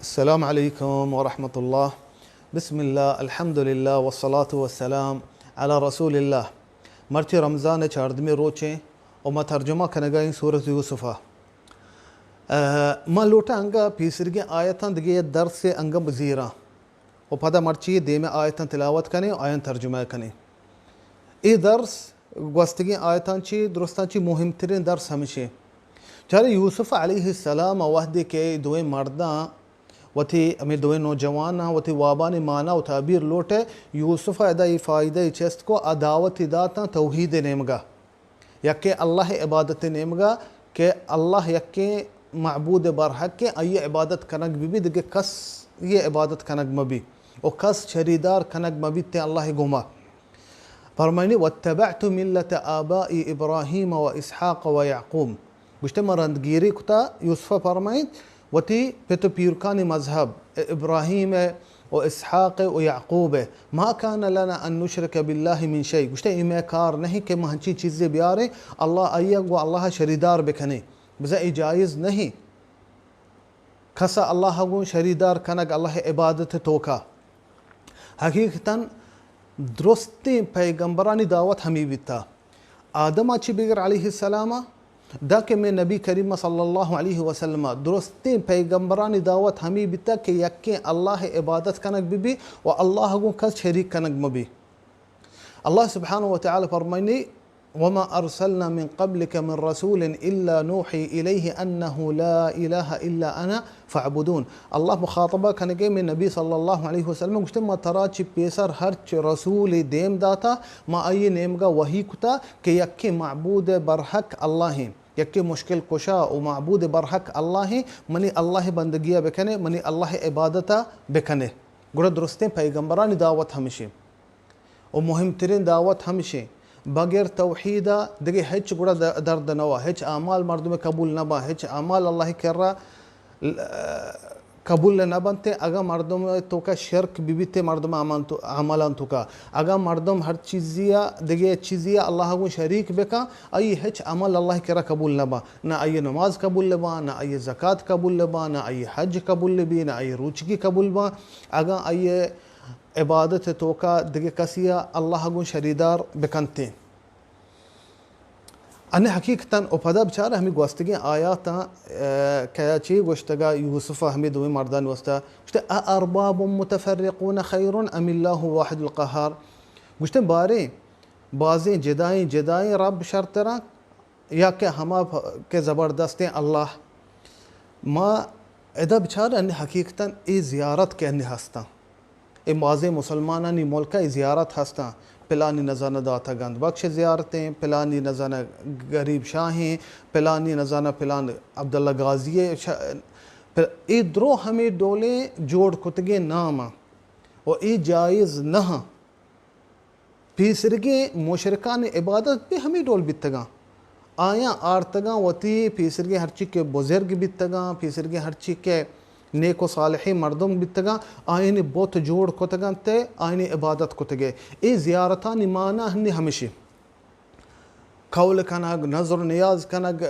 السلام علیکم ورحمۃ اللہ۔ بسم اللہ، الحمدللہ، والصلاة والسلام علی رسول اللہ۔ مرچی رمضان ءِ چاردمی روچیں و ما ترجمہ کنگا ایں سورۃ یوسف ءَ۔ اہ، ما لوٹاں انگا پیسرگیں آیتاں دگہ یک درس انگا بزیراں و پدا مرچی دیم آیتاں تلاوت کنیں و آیاں ترجمہ کنیں۔ اے درس گوستگیں آیتاں چی، درستاں چی مہمتریں درس ہمشیں۔ چارے یوسف علیہ السلام وہدے کہ دوئیں مرداں وتی، ہمے دوئیں نوجواناں وتی وابانی معنی و تعبیر لوٹے، یوسف ءَ ادا اے فائدہ چست کو، آ دعوتی داتاں توحید نیمگا، یکیں اللہ عبادت نیمگا کہ اللہ یکیں معبود برحق، آئی عبادت کنگ بہ بی، دگہ کس یہ عبادت کنگ مہ بی و کس شریدار کنگ مہ بیت اللہ گما۔ فرمائنی، واتبعت ملة آبائی ابراہیم و اسحاق و یعقوب۔ گوشتے، من رندگیری کتا، یوسف فرمائیت، وتی پت و پیرکانی مذہب، ابراہیم و اسحاق و یعقوب۔ ما کان لنا ان نشرک باللہ من شیء۔ گوشتے، اے مئے کار نہیں کہ ما ہنچی چیزے بیاریں، اللہ آئی گو اللہ شریدار بکنیں۔ بزاں اے جائز نہیں۔ کسا اللہ گوں شریدار کنگ اللہ عبادت توکا۔ حقیقتاً درستیں پیغمبرانی دعوت ہمی بیتا۔ آدم چی بگر علیہ السلام دا کہ میں نبی کریم صلی اللہ علیہ وسلم، درستیں پیغمبرانی دعوت ہمی بیتا کہ یکیں اللہ عبادت کنگ بہ بی و اللہ گوں کس شریک کنگ مہ بی۔ اللہ سبحانہ و تعالی فرمائنی، وما ارسلنا من قبلک من رسول الا نوحی الیہ انہ لا الہ الا انا فاعبدون۔ اللہ مخاطبہ کنگے میں نبی صلی اللہ علیہ وسلم گوشتے، ما ترا چی پیسر ہرچ رسول دیم داتا، ما آئی نیمگا وحی کتا کہ یکیں معبود برحق اللہ ہیں، یکیں مشکل کشا و معبود برحق اللہ ہیں، منی اللہ بندگیہ بکنے، منی اللہ عبادتہ بکنے۔ گڑا درستیں پیغمبرانی دعوت ہمشیں۔ و مہمترین دعوت ہمشیں، بغیر توحید ء دگہ ہچ گڑا د-، درد نہ وا، ہچ اعمال مردم قبول نہ با، ہچ اعمال اللہ کرا ل-، قبول نہ بنتے۔ اگاں مردم توکا شرک ببیتے، مردم اعمال تو-، اعمالان توکا، اگاں مردم ہر چیزی ء دگہ چیزی ء اللہ گوں شریک بکا، آئی ہچ عمل اللہ کرا قبول نہ با، نہ آئی نماز قبول با، نہ آئی زکات قبول با، نہ آئی حج قبول بی، نہ آئی روچگی قبول با۔ اگاں آئی عبادت توکا دگہ کسی ء اللہ گوں شریدار بکنتیں۔ انہ حقیقتاً و پدا بچار ہمیں گوستگیں آیاتاں، اه، کیا چی گوشتگا یوسف ء ہمیں دوئیں مردان واسطہ گوشتے، اارباب متفرقون خیر ام اللہ واحد القہار؟ گوشتے، باریں بازیں جدائیں جدائیں رب شرتراں یا کہ ہما پ-، کہ زبردستیں اللہ۔ ما ادا بچار ان حقیقتاً اے زیارت کہ ان ہستاں، اے بازیں مسلمانانی ملک ء اے زیارت ہستاں، پلانی نزانہ داتہ گند بخش زیارتیں، پلانی نزانہ غریب شاہیں، پلانی نزانہ پلان عبداللہ غازی ء ش-، پ-، اے درو ہمے ڈولیں جوڑ کتگیں نام و اے جائز نہ۔ پیسرگیں مشرکانی عبادت بھی ہمے ڈول بیتگاں۔ آیاں آرتگاں وتی پیسرگیں ہرچی کہ بزرگ بیتگاں، پیسرگیں ہرچی کہ نیک و صالحیں مردم بیتگاں، آیانی بت جوڑ کتگاں تے آیانی عبادت کتگے۔ اے زیارتانی معنی ہنی ہمشی۔ قول کنگ، نذر و نیاز کنگ،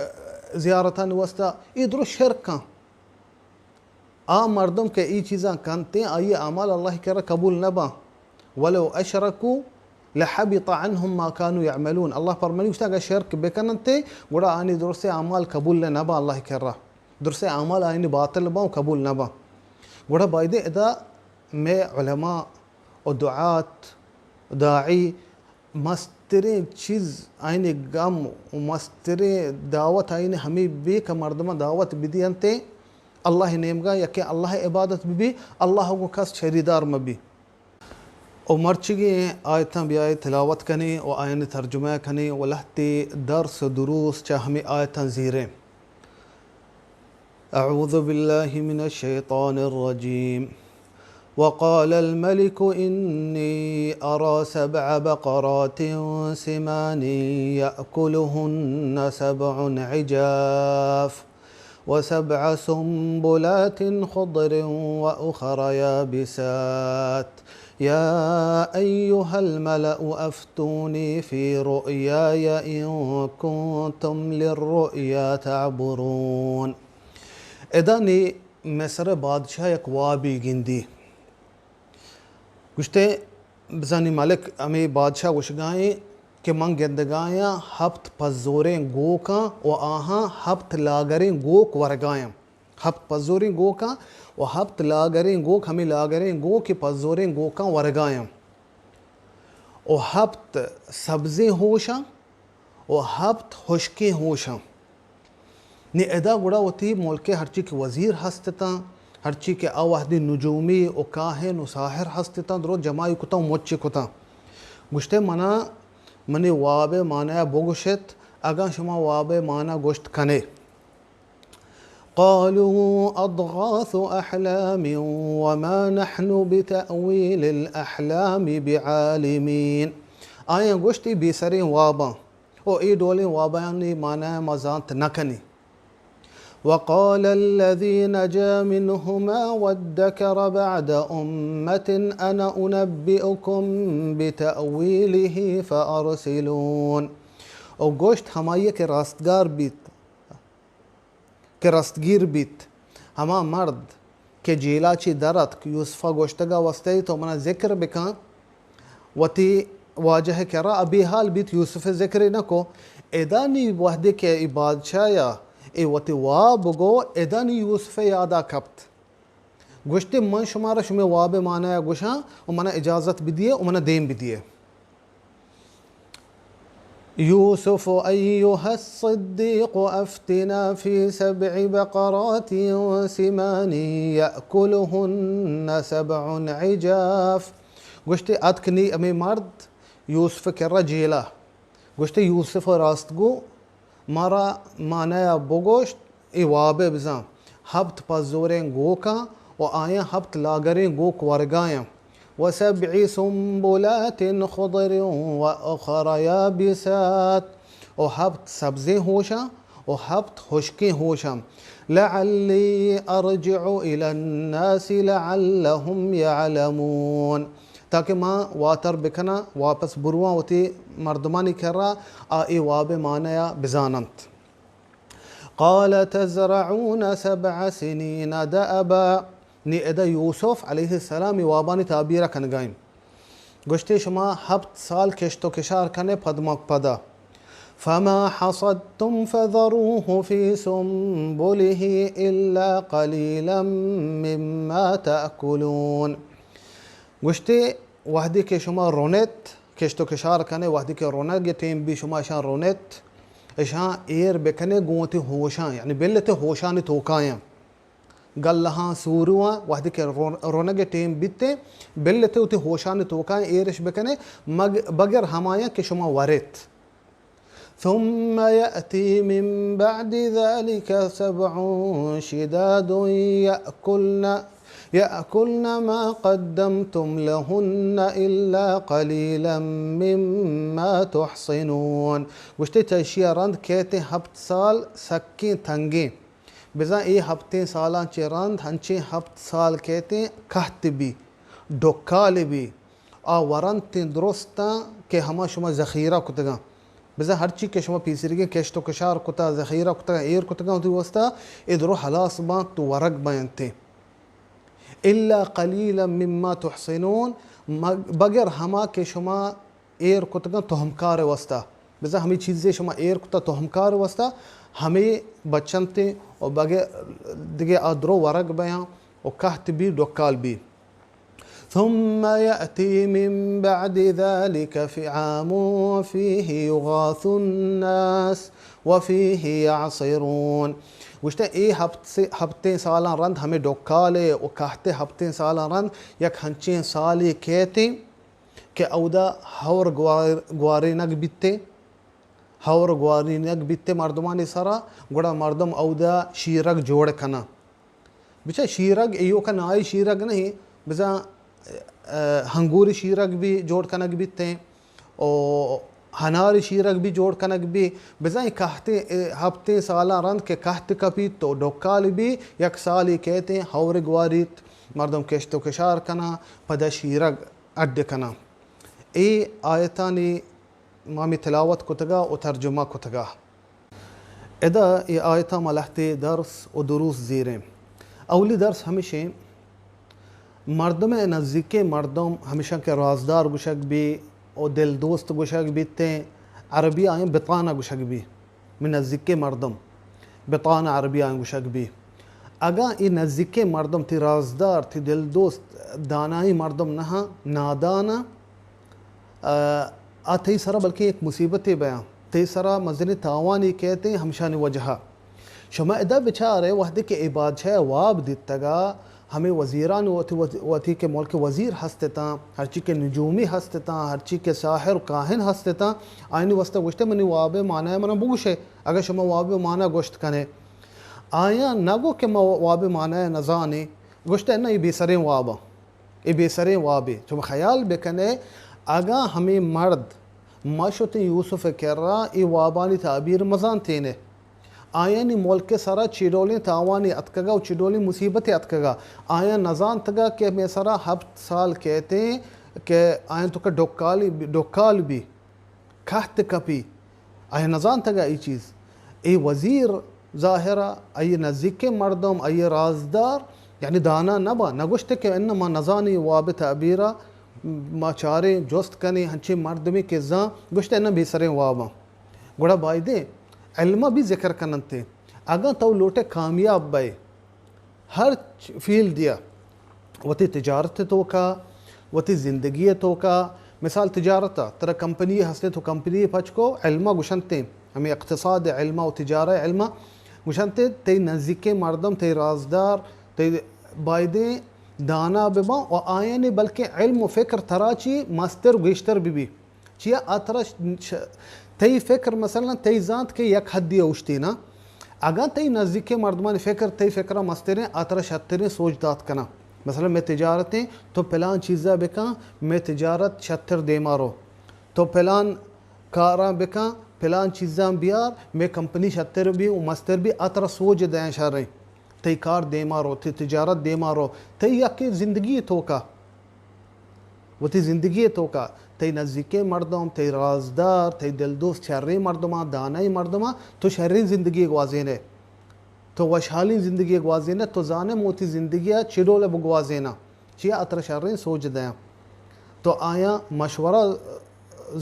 زیارتانی واسطہ، اے درو شرکاں۔ آ مردم کہ ای چیزاں کنتیں، آئی اعمال اللہ کرا قبول نہ باں۔ ولو اشرکوا لحبط عنهم ما كانوا يعملون۔ اللہ فرمانی گوشتا، اگر شرک بکننتے، گڑا آنی درست اعمال قبول نہ باں اللہ کرا۔ درست اعمال آنی باطل باں، قبول نہ باں۔ گڑا بایدے ادا میں علماء و دعات، داعی، مستریں چیز آئین گم و مستریں دعوت آئین ہمیں بے کہ مردماں دعوت بدینتے اللہ نیمگا، یکے اللہ عبادت ببی، اللہ گوں کس شریدار مبی۔ و مرچگیں آیتاں بیائے تلاوت کنیں و آیانی ترجمہ کنیں و لہتے درس و دروس چہ ہمیں آیتاں زیریں۔ أعوذ بالله من الشيطان الرجيم. وقال الملك إني أرى سبع بقرات سمان يأكلهن سبع عجاف وسبع سنبلات خضر وأخر يابسات يا أيها الملأ أفتوني في رؤياي إن كنتم للرؤيا تعبرون۔ ادا نی مصر ءِ بادشاہ یک وابے گندی۔ گوشتے، بزانی ملک، ہمے بادشاہ گوشگائیں کہ من گندگایاں ہپت پزوریں گوکاں و آہاں ہپت لاگریں گوک ورگایاں۔ ہپت پزوریں گوکاں و ہپت لاگریں گوک، ہمے لاگریں گوک کہ پزوریں گوکاں ورگایاں۔ و ہپت سبزیں ہوشاں و ہپت ہشکیں ہوشاں۔ نی ادا گڑا وتی ملک ءِ ہرچی کہ وزیر ہست اتاں، ہرچی کہ آ وہدی نجومی و کاہن و ساحر ہست اتاں، درو جمائی کتاں و مچ کتاں۔ گوشتے، منا منی واب ءِ معنی ءَ بگوشت، اگاں شما واب ءِ معنی گوشت کنے۔ قالوا أضغاث أحلام وما نحن بتأويل الأحلام بعالمين۔ آیاں گوشت، اے بے سریں واباں، او اے ڈولیں وابانی معنی ما زانت نہ کنیں۔ وقال الذي نجا منهما وادكر بعد أمة أنا أنبئكم بتأويله فأرسلون۔ او گوشت، ہمائی کہ راستگار بیت، کہ رستگیر بیت، ہما مرد کہ جیلا چی در اتک، یوسف ءَ گوشتگ ءَ واسطہ تو منا ذکر بکن، وتی واجہ ءِ کرا، ابی حال بیت، یوسف ءَ ذکر نہ کو۔ ادا نی وہدے کہ اے بادشاہ یا اے وتی واب گو، ادا نی یوسف ءِ یادا کپت۔ گوشتے، من شمارا شمے واب ءِ معنی ءَ گوشاں و منا اجازت بدیے و منا دیم بدیے۔ يوسف أيها الصديق أفتنا في سبع بقرات سمان يأكلهن سبع عجاف۔ گوشتے، اتک نی ہمے مرد یوسف ءِ کرا جیلا۔ گوشتے، یوسف ءِ راستگو، مارا معنی ءَ بگوشت، اے واب ءَ بزاں۔ ہپت پزوریں گوکاں و آیاں ہپت لاگریں گوک ورگایاں۔ وسبع سنبلات خضر وأخر يابسات، و ہپت سبزیں ہوشاں و ہپت ہشکیں ہوشاں۔ لعلی ارجع الی الناس لعلهم یعلمون، تاکہ ما واتر بکناں، واپس برواں وتی مردمانی کرا، آ اے واب ءِ معنی ءَ بزاننت۔ قال تزرعون سبع سنين دأبا۔ نی ادا یوسف علیہ السلام ءِ وابانی تعبیر ءَ کنگائیں۔ گوشتے، شما ہپت سال کشت و کشار کنے پدمک پدا۔ فما حصدتم فذروه في سنبله إلا قليلا مما تأكلون۔ گوشتے، وہدے کہ شما رونت، کشت و کشار کنے، وہدے کہ رونگ ءِ ٹیم بی، شما اشاں رونت، اشاں ایر بکنے گوں وتی ہوشاں، یعنی بلتے ہوشانی توکایاں۔ گلہاں، سورواں، وہدے کہ رون-، رونگ ءِ ٹیم بیتے، بلتے وتی ہوشانی توکاں ایرش بکنے، مگ-، بگر ہمایاں کہ شما ورت۔ ثم يأتي من بعد ذلك سبع شداد يأكلن، يأكلن ما قدمتم لهن إلا قليلا مما تحصنون۔ گوشتے، چہ اشی ءَ رند کیتیں ہپت سال سکیں تنگیں۔ بزاں اے ہپتیں سالاں چہ رند ہنچیں ہپت سال کیتیں کہت بی، ڈکال بی، آ ورنتیں درستاں کہ ہما شما ذخیرہ کتگاں۔ بزاں ہرچی کہ شما پیسریگیں کشت و کشار کتا، ذخیرہ کتگاں، ایر کتگاں وتی واسطہ، اے درو ہلاس بانت تو ورگ بینتیں۔ الا قلیلا مما تحصنون، مگ-، بگر ہما کہ شما ایر کتگاں تہمکار ءِ واسطہ۔ بزاں ہمے چیزے شما ایر کتا تہمکار ءِ واسطہ، ہمے بچنتیں و بگے دگہ آ درو ورگ بیاں و کہت بی، ڈکال بی۔ ثم يأتي من بعد ذلك فعام فيه يغاث الناس وفيه يعصرون۔ گوشتے، اے ہپت سے، ہپتیں سالاں رند ہمے ڈکالے و کہتے ہپتیں سالاں رند یک ہنچیں سالے کیتیں کہ اودا ہور گوار-، گوارینگ بیتے، ہور گوارینگ بیتے مردمانی سرا، گڑا مردم اودا شیرگ جوڑ کناں۔ بچا شیرگ ایوکا نائی شیرگ نہیں، بزاں، اه، ہنگوری شیرگ بھی جوڑ کنگ بیتے، او ہناری شیرگ بھی جوڑ کنگ بھی، بزاں کہتے، اه، ہپتے سالاں رند کہ کہت کپیت تو ڈکال بھی یک سالی کہتے ہور گواریت، مردم کشت و کشار کناں، پدا شیرگ اڈ کناں۔ اے آیتانی ما ہمے تلاوت کتگا و ترجمہ کتگا۔ ادا اے آیتاں ما لہتے درس و دروس زیریں۔ اولی درس ہمیشیں، مردم ء نزیکیں مردم ہمیشاں کہ رازدار گوشگ بی و دل دوست گوشگ بیتیں، عربی آیاں بطانہ گوشگ بی، من نزیکیں مردم، بطانہ عربی آیاں گوشگ بی۔ اگاں ای نزیکیں مردم، تی رازدار، تی دل دوست، دانائی مردم نہ، نادان، آ، آ تئی سرا بلکیں یک مصیبتے بیاں، تئی سرا مزنیں تاوانے کیتیں ہمشانی وجہا۔ شما ادا بچارے، وہدے کہ اے بادشاہ واب دیتگا، ہمے وزیران وتی، وتی، وتی کہ ملک وزیر ہستتاں، ہرچی کہ نجومی ہستتاں، ہرچی کہ ساحر و کاہن ہستتاں، آیانی واسطہ گوشتے، منی واب معنی منا بگوشے، اگہ شما واب معنی گوشت کنے۔ آیاں نگو کہ ما واب معنی نزانیں، گوشتے، نہ، اے بے سریں واباں۔ اے بے سریں وابے۔ شما خیال بکنے، اگاں ہمے مرد مشتیں یوسف ء کرا اے وابانی تعبیر مزانتینے، آیانی ملک ء سرا چی ڈولیں تاوانے اتکگا و چی ڈولیں مصیبتے اتکگا، آیاں نزانتگا کہ مئے سرا ہپت سال کیتیں کہ آیاں توکا ڈکالی، ڈکال بی۔ کہت کپی، آئی نزانتگا ای چیز۔ ای وزیر ظاہرا، ای نزیکیں مردم، ای رازدار، یعنی دانا نبا، نگوشتے کہ اناں ما نزانی واب تعبیرا، ما چاریں جست کنیں ہنچیں مردمے کہ زان، گوشتے اناں بے سریں واباں۔ گڑا بایدیں علما بھی ذکر کننتے۔ اگاں تو لوٹے کامیاب بئے، ہر فیلڈ ء، وتی تجارت ء توکا، وتی زندگی ء توکا، مثال تجارت ء، ترا کمپنی ہستیں تو کمپنی پچ کو، علم ء گوشنتیں، ہمیں اقتصاد ء علم ء و تجارت ء علم ء گوشنتیں، تئی نزیکیں مردم، تئی رازدار، تئی بایدیں دانا بباں و آیانی بلکیں علم و فکر ترا چی مستر و گیشتر ببی۔ چیا آ ترا ش-، ش-، تئی فکر مثلاً تئی زانت کہ یک حدی اوشتینا، اگاں تئی نزیکیں مردمانی فکر تئی فکرا مستریں، آ ترا شتریں سوج دات کناں۔ مثلاً مئے تجارتیں، تو پلان چیزا بکن، مئے تجارت شتر دیما رو۔ تو پلان کاراں بکن، پلان چیزاں بیار، مئے کمپنی شتر بی و مستر بی، آ ترا سوج دیاں شریں۔ تئی کار دیما رو، تئی تجارت دیما رو، تئی یکیں زندگی توکا، وتی زندگی توکا، تئی نزیکیں مردم، تئی رازدار، تئی دلدوست شریں مردماں، دانائی مردماں، تو شریں زندگی گوازینے، تو وشحالیں زندگی گوازینے، تو زانے من وتی زندگی ء چی ڈول ء بگوازیناں۔ چیا آ ترا شریں سوج دیاں۔ تو آیاں مشورہ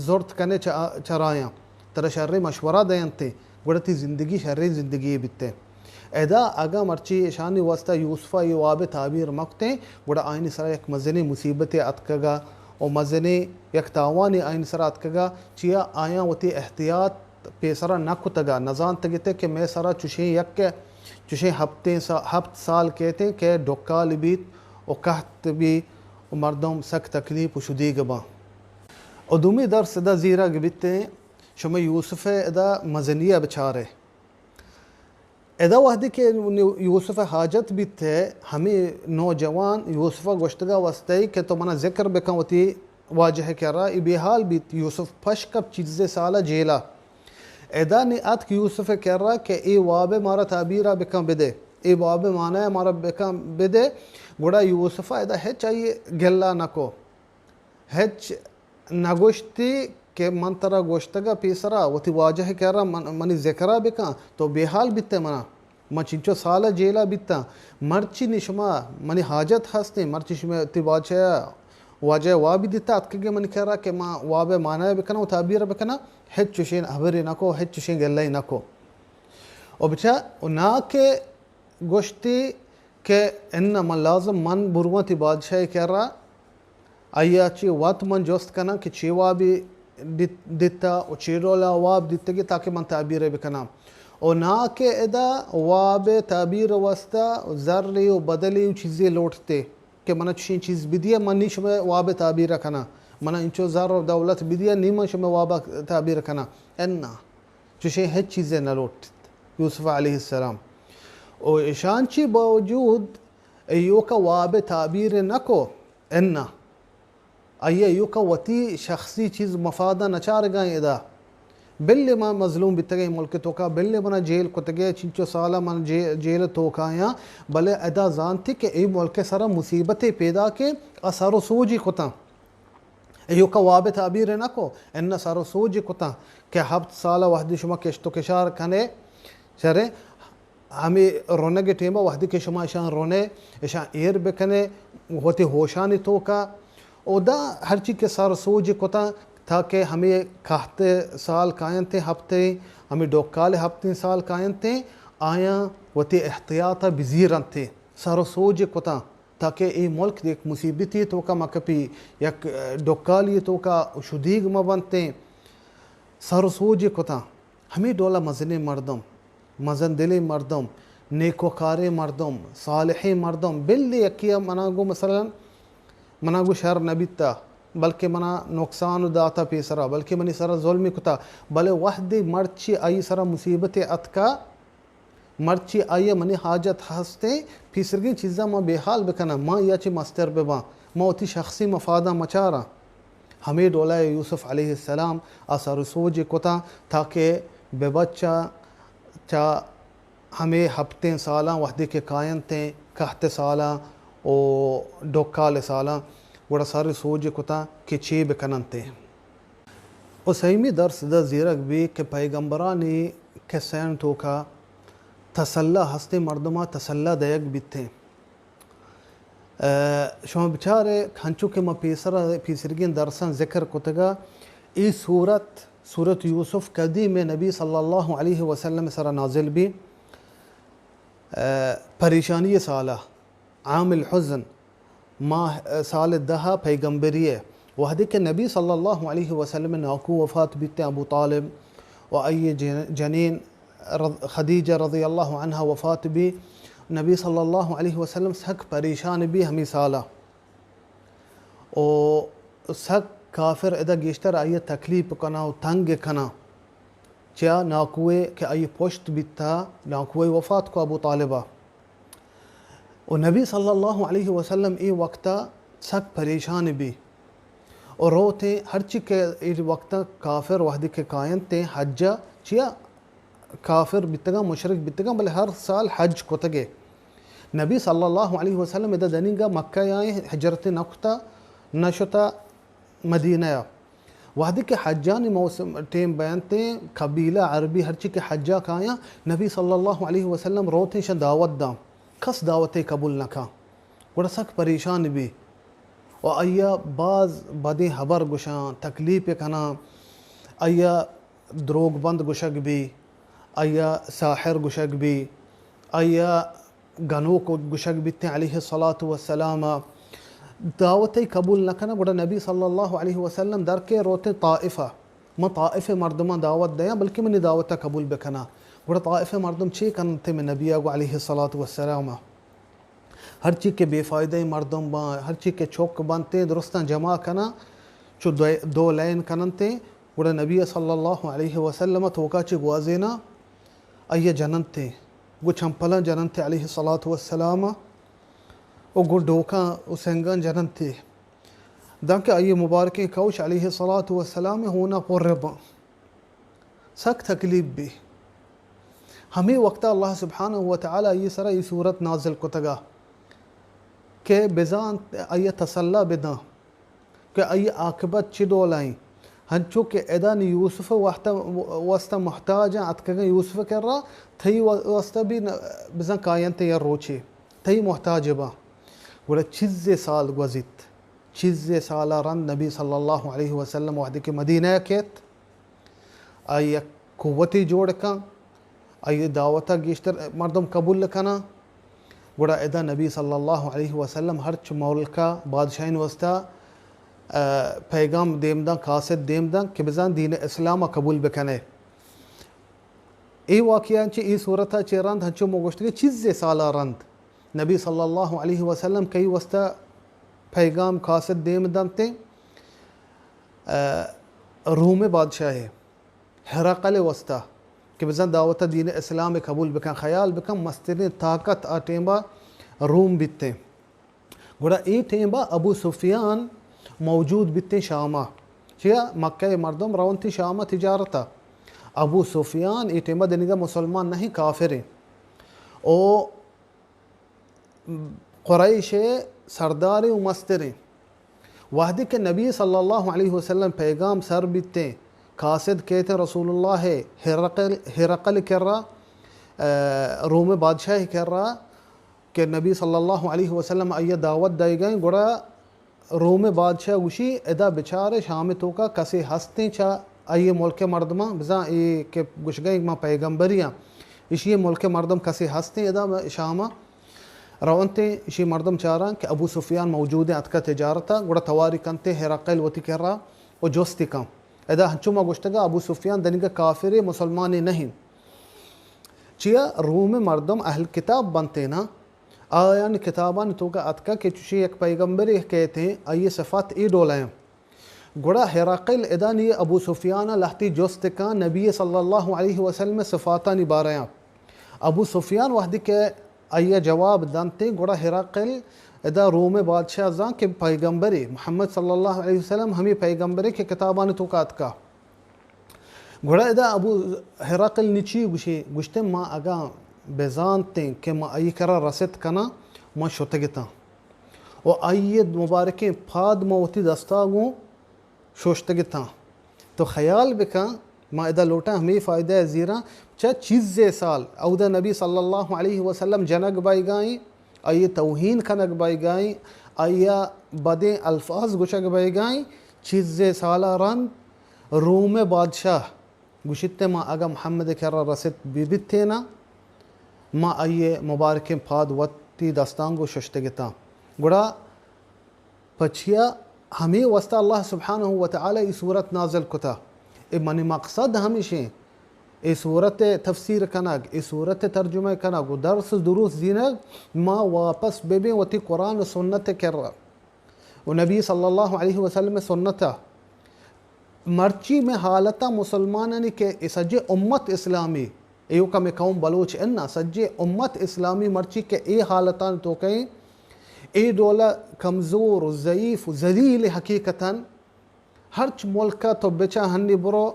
زرت کنے چہ، چرایاں۔ ترا شریں مشورہ دینتے، گڑا تی زندگی شریں زندگی بیتے۔ ادا اگاں مرچی اشانی واسطہ یوسفا اے واب تعبیر مکتیں، گڑا آیانی سرا یک مزنیں مصیبتے اتکگا و مزنیں یک تاوانے آیانی سرا اتکگا، چیا آیاں وتی احتیاط پیسرا نہ کتگا، نزانتگتے کہ مئے سرا چشیں یک، چشیں ہپتیں سا-، ہپت سال کیتیں کہ ڈکال بیت و قحط بی و مردم سک تکلیف و شدیگ باں۔ و دومی درس ادا زیرگ بیتیں، شما یوسف ء ادا مزنی ء بچارے۔ ادا وہدے کہ یوسف ء حاجت بیت ء، ہمے نوجوان یوسف ء گوشتگا وستئی کہ تو منا ذکر بکن وتی واجہ ء کرا، اے بے حال بیت۔ یوسف پش کپ چیزے سال ء جیل ء۔ ادا نی اتک یوسف ء کرا کہ اے واب ء مارا تعبیر ء بکن بدے، اے واب ء معنی ء مارا بکن بدے۔ گڑا یوسف ء ادا ہچ آئی گلہ نہ کو۔ ہچ نہ گوشتی کہ من ترا گوشتگ ء پیسرا وتی واجہ ء کرا من، منی ذکرا بکن، تو بے حال بیتئے منا۔ من چنچو سال ء جیلا بیتاں، مرچی نی شما منی حاجت ہستیں، مرچی شما وتی واجہ ء، واجہ ء وابی دیتا اتکگے منی کرا کہ ما واب ء معنی ء بکناں و تعبیر ء بکناں، ہچ چشیں ہبرے نہ کو، ہچ چشیں گلہ ء نہ کو۔ و بچا، و نا کہ گوشتی کہ اناں من لازم من برواں تئی بادشاہ ء کرا، آئی ء چہ وت من جست کناں کہ چے وابے دیت، دیتا و چے ڈولا واب دیتگی تاکہ من تعبیر ء بکناں۔ و نا کہ ادا واب ء تعبیر ء واسطہ زرے و بدلے و چیزے لوٹتے کہ من چشیں چیز بدیے، من نی شمئے واب ء تعبیر ء کناں، من انچو زر و دولت بدیے، نی من شمئے واب ء تعبیر ء کناں۔ اناں۔ چشیں ہچ چیزے نہ لوٹت یوسف علیہ السلام۔ و اشان چی باوجود ایوکا واب تعبیر نہ کو، اناں۔ آئی ایوکا وتی شخصی چیز مفادا نہ چارگا ایں ادا۔ بلے ما مظلوم بیتگیں ملک توکا، بلے منا جیل کتگے، چنچو سالا من جے-، جیل توکا یاں، بلے ادا زانتی کہ اے ملک سرا مصیبتے پیدا کے آ سر و سوجی کتاں۔ ایوکا واب تعبیر نہ کو، اناں سر و سوج کتاں کہ ہپت سال وہدی شما کشت و کشار کنے، شرے، ہمے رونگ ٹیمہ وہدے کہ شما اشاں رونے، اشاں ایر بکنے، وتی ہوشانی توکا، اودا ہرچی کہ سر سوج کتاں، تاکہ ہمے کہت سال کاینتیں ہپتیں، ہمے ڈکال ہپتیں سال کاینتیں، آیاں وتی احتیاطا بزیرنتیں، سر سوج کتاں، تاکہ اے ملک یک مصیبتی توکا مکپی، یک ڈکالی توکا شدیگ مبنتیں۔ سر و سوجے کتاں۔ ہمے ڈولا مزنیں مردم، مزن دلیں مردم، نیکوکاریں مردم، صالحیں مردم، بلے یکے ء منا گوں مثلاً، منا گوں شر نہ بیتا، بلکہ منا نقصان داتا پیسرا، بلکہ منی سرا ظلم کتا، بلے وہدے مرچی آئی سرا مصیبت اتکا، مرچی آئی ء منی حاجت ہستیں، پیسرگیں چیزاں ما بے حال بکناں، ما یا چہ مستر بباں، ما وتی شخصی مفاداں مچاراں۔ ہمے ڈولا یوسف علیہ السلام آ سر و سوج کتاں تاکہ بہ بچا چہ ہمے ہپتیں سالاں وہدے کہ کاینتیں کہت سالاں و ڈکال سالاں، گڑا سر و سوج کتاں کہ چے بکننتیں۔ و سیمی درس دا زیرگ بی کہ پیغمبرانی قصہاں توکا تسلا ہستیں، مردماں تسلا دئیگ بیتیں۔ ء، شما بچارے، ہنچو کہ ما پیسرا، پیسرگیں درساں ذکر کتگا، ای سورت، سورت یوسف کدی میں نبی صلی اللہ علیہ وسلم سرا نازل بی؟ ء، پریشانی سالہ، عام الحزن، ماہ، سال دہ پیغمبری ء، وہدے کہ نبی صلی اللہ علیہ وسلم ناکو وفات بیت، ابو طالب و آئی جن-، جنین رض-، خدیجہ رضی اللہ عنہا وفات بی، نبی صلی اللہ علیہ وسلم سک پریشان بی ہمی سالا۔ و سک کافر ادا گیشتر آئی تکلیف کنا و تنگ کنا۔ چیا ناکوے کہ آئی پشت بیتا، ناکوے وفات کو ابو طالبہ۔ و نبی صلی اللہ علیہ وسلم اے وقتا سک پریشان بی۔ و روتیں ہرچی کہ اے وقتا کافر وہدے کہ کاینتیں حجا، چیا کافر بیتگاں، مشرک بیتگاں، بلے ہر سال حج کتگے۔ نبی صلی اللہ علیہ وسلم ادا دنیگا مکہ آئیں، ہجرت نہ کتا، نہ شتا مدینہ ء۔ وہدے کہ حجانی موسم ٹیم بینتیں، قبیلہ عربی ہرچی کہ حجا کایاں، نبی صلی اللہ علیہ وسلم روتیں شہ دعوت داں، کس دعوت قبول نہ کاں۔ گڑا سک پریشان بی و آئیا باز بدیں حبر گوشاں، تکلیف کناں، آئیا دروگ بند گوشگ بی، آئیا ساحر گوشگ بی، آئیا گنوک گوشگ بیتیں علیہ الصلاۃ والسلام۔ دعوت ء قبول نہ کناں، گڑا نبی صلی اللہ علیہ وسلم در کے روتیں طائفہ، من طائف مردماں دعوت دیاں، بلکہ منی دعوت ء قبول بکناں۔ گڑا طائف مردم چے کننت میں نبی آگو علیہ الصلاۃ والسلام؟ ہرچی کہ بے فائدہ مردم باں، ہرچی کہ چک بنتیں، درستاں جمع کناں، چو دو، دو لین کننتیں، گڑا نبی صلی اللہ علیہ وسلم توکا چہ گوازیناں، آئی ء جننتیں، گوں چمپلاں جننتیں علیہ الصلاۃ والسلام، و گوں ڈوکاں و سنگاں جننتیں، دانکہ آئی مبارکیں کوش علیہ الصلاۃ والسلام ہونا پر باں۔ سک تکلیف بی۔ ہمے وقتا اللہ سبحانہ و تعالی آئی سرا ای سورت نازل کتگا کہ بزان آئی تسلا بداں کہ آئی عاقبت چی ڈولائیں۔ ہنچو کہ ادا نی یوسف واسطہ، واسطہ محتاج ہیں، اتکگیں یوسف کرا، تئی واسطہ بھی بزان کاینت یا روچے، تئی محتاج باں۔ گڑا چیزے سال گوزیت، چیزے سالا رند نبی صلی اللہ علیہ وسلم وہدے کہ مدینہ کیت، آئی یک قوتے جوڑ کن، آئی دعوت ء گیشتر مردم قبول کناں۔ گڑا ادا نبی صلی اللہ علیہ وسلم ہرچ ملک ء بادشاہین واسطہ، ء، پیغام دیم داں، قاصد دیم داں کہ بزان دین اسلام ء قبول بکنے۔ اے واقعہ چہ اے صورت ء چہ رند ہنچو مو گوشت کہ چیزے سال ء رند نبی صلی اللہ علیہ وسلم کئی واسطہ پیغام قاصد دیم دنت، ء، روم بادشاہ ہرقل واسطہ کہ بزاں دعوت دین اسلام قبول بکن، خیال بکن، مسترین طاقت آ ٹیمبا روم بیتیں۔ گڑا اے ٹیمبا ابو سفیان موجود بیتیں شاما۔ چیا؟ مکہ مردم رونتی شاما تجارتا۔ ابو سفیان اے ٹیمبا دنیگا مسلمان نہیں، کافریں۔ او قریش ء سرداریں و مستریں۔ وہدے کہ نبی صلی اللہ علیہ وسلم پیغام سر بیتیں، قاصد کیتیں رسول اللہ ء ہرقل، ہرقل کرا، ء، روم بادشاہ کرا کہ نبی صلی اللہ علیہ وسلم آئی دعوت دائیگائیں، گڑا روم بادشاہ گوشی، ادا بچارے شام توکا کسے ہستیں چا آئی ملک مردماں، بزاں اے کہ گوشگائیں ما پیغمبری ہاں، اشی ملک مردم کسے ہستیں ادا شام رونتیں، اشی مردم چاراں کہ ابو سفیان موجود ہیں، اتکا تجارتا، گڑا تواری کنتے ہرقل وتی کرا و جستی کن۔ ادا ہنچو ما گوشتگا ابو سفیان دنیگا کافر مسلمانے نہیں۔ چیا روم مردم اہل کتاب بنتیں نا، آیان کتابان توکا اتکا کہ چوشیں یک پیغمبرے کہتیں، آئی صفات اے ڈولا ہیں۔ گڑا ہرقل ادا نی ابو سفیان لہتی جست کن نبی صلی اللہ علیہ وسلم صفاتانی بارہ۔ ابو سفیان وہدی کہ آئی جواب دنتے، گڑا ہرقل ادا روم بادشاہ زان کہ پیغمبرے محمد صلی اللہ علیہ وسلم ہمیں پیغمبرے کہ کتابان توکا اتکا۔ گڑا ادا ابو ہرقل نی چی گوشی؟ گوشتے، ما اگاں بزانتیں کہ ما آئی کرا رست کناں، ما شتگتاں و آئی مبارکیں پاد ما وتی دستا گوں شوشتگتاں۔ تو خیال بکن، ما ادا لوٹاں ہمیں فائدہ زیراں، چہ چیزے سال اودا نبی صلی اللہ علیہ وسلم جنگ بائیگائیں، آئی توہین کنگ بائیگائیں، آئی بدیں الفاظ گوشگ بائیگائیں، چیزے سالا رند روم بادشاہ گوشیت، ما اگاں محمد کرا رست ببیتیناں، ما آئی مبارکیں پاد وتی دستاں گوں ششتگتاں۔ گڑا پچیا ہمیں واسطہ اللہ سبحانہ و تعالی ای سورت نازل کتا۔ اے منی مقصد ہمیشیں، اے سورت تفسیر کنگ، اے سورت ترجمہ کنگ و درس دروس دینگ، ما واپس ببیں وتی قرآن و سنت کرا و نبی صلی اللہ علیہ وسلم سنتا۔ مرچی میں حالتا مسلمانانی کہ اے سجے امت اسلامی، ایوکا میں قوم بلوچ انا، سجے امت اسلامی مرچی کہ اے حالتان تو کہیں، اے ڈولا کمزور و ضعیف و ذلیل حقیقتاً۔ ہرچ ملکا تو بچا ہنی برو،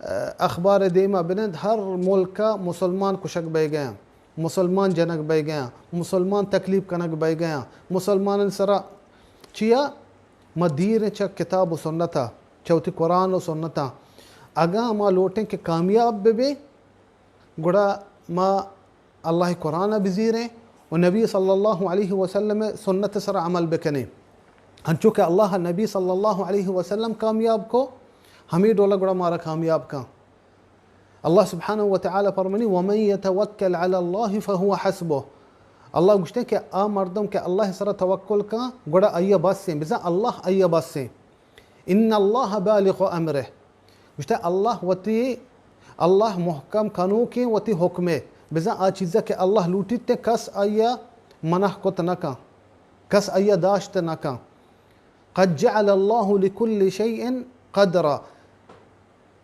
ء، اخبار دیما بنند، ہر ملکا مسلمان کشگ بئیگیاں، مسلمان جنگ بئیگیاں، مسلمان تکلیف کنگ بئیگیاں، مسلمانان سرا چیا؟ ما دیر چہ کتاب و سنتا، چہ وتی قرآن و سنتا۔ اگاں ما لوٹیں کہ کامیاب ببیں، گڑا ما اللہ قرآن بزیریں و نبی صلی اللہ علیہ وسلم سنت سر عمل بکنیں۔ ہنچو کہ اللہ نبی صلی اللہ علیہ وسلم کامیاب کو، ہمیں ڈولا گڑا مارا کامیاب کن۔ اللہ سبحانہ و تعالی فرمانی، ومن یتوکل علی اللہ فهو حسبه۔ اللہ گوشتے کہ آ مردم کہ اللہ سر توکل کن، گڑا آئی بسیں، بزاں اللہ آئی بسیں۔ ان اللہ بالغ امرہ۔ گوشتے اللہ وتی، اللہ محکم کنوکیں وتی حکمے۔ بزاں آ چیزا کہ اللہ لوٹیت کس آئی منع کت نہ کن، کس آئی داشت نہ کن۔ قد جعل اللہ لکل شیء قدرا۔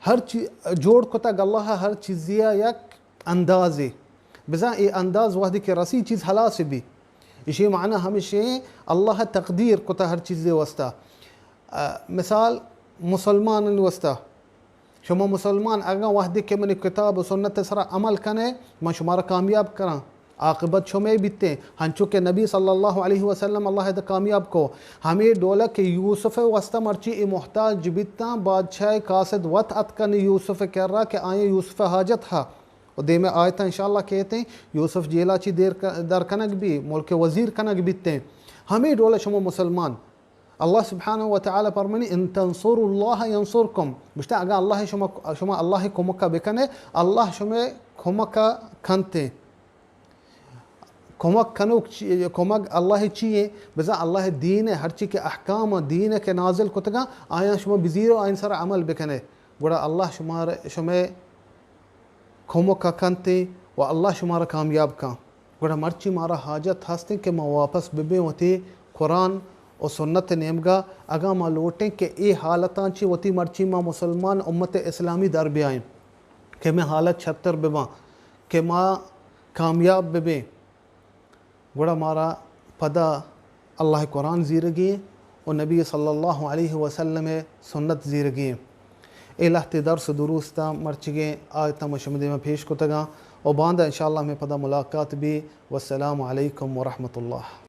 ہر چی-، جوڑ کتگ اللہ ہر چیزیا یک اندازے۔ بزاں اے انداز وہدی کہ رسی چیز ہلاس بی۔ اشی معنی ہمشیں اللہ تقدیر کتا ہر چیزے واسطہ۔ ء، مثال مسلمانانی واسطہ۔ شما مسلمان اگاں وہدے کہ منی کتاب و سنت سرا عمل کنے، من شمارا کامیاب کراں، عاقبت شمے بیتیں۔ ہنچو کہ نبی صلی اللہ علیہ وسلم اللہ ادا کامیاب کو۔ ہمیں ڈولک کہ یوسف واسطہ مرچی اے محتاج بیتاں، بادشاہ قاصد وت اتکن یوسف کرا کہ آئیں یوسف حاجت ہا۔ و دیمے آیتاں انشاءاللہ کہتیں، یوسف جیلا چی دیر ک-، در کنگ بی، ملک وزیر کنگ بیتیں۔ ہمیں ڈولک شما مسلمان اللہ سبحانہ و تعالی فرمانی، ان تنصروا اللہ ینصرکم۔ گوشتے، اگاں اللہ شما، شما اللہ کمک بکنے، اللہ شما کمک کنتے۔ کمک کنوک چی-، کمک اللہ چی ہے؟ بزاں اللہ دین ہے، ہرچی کہ احکام دین ہے کہ نازل کتگا، آیاں شما بزیر و آئین سر عمل بکنے۔ گڑا اللہ شما، شما کمک کنتے و اللہ شمارا کامیاب کن۔ گڑا مرچی مارا حاجت ہستیں کہ ما واپس ببیں وتی قرآن و سنت نیمگا، اگاں ما لوٹیں کہ اے حالتاں چی وتی مرچی ما مسلمان امت اسلامی در بیائیں، کہ میں حالت چھتر بباں، کہ ما کامیاب ببیں۔ گڑا مارا پدا اللہ قرآن زیرگی و نبی صلی اللہ علیہ وسلم سنت زیرگی۔ اے لہتے درس و دروس تا مرچگیں آیتاں ما شمے دیما پیش کتگاں و باندا انشاءاللہ ہمیں پدا ملاقات بی۔ والسلام علیکم ورحمۃ اللہ۔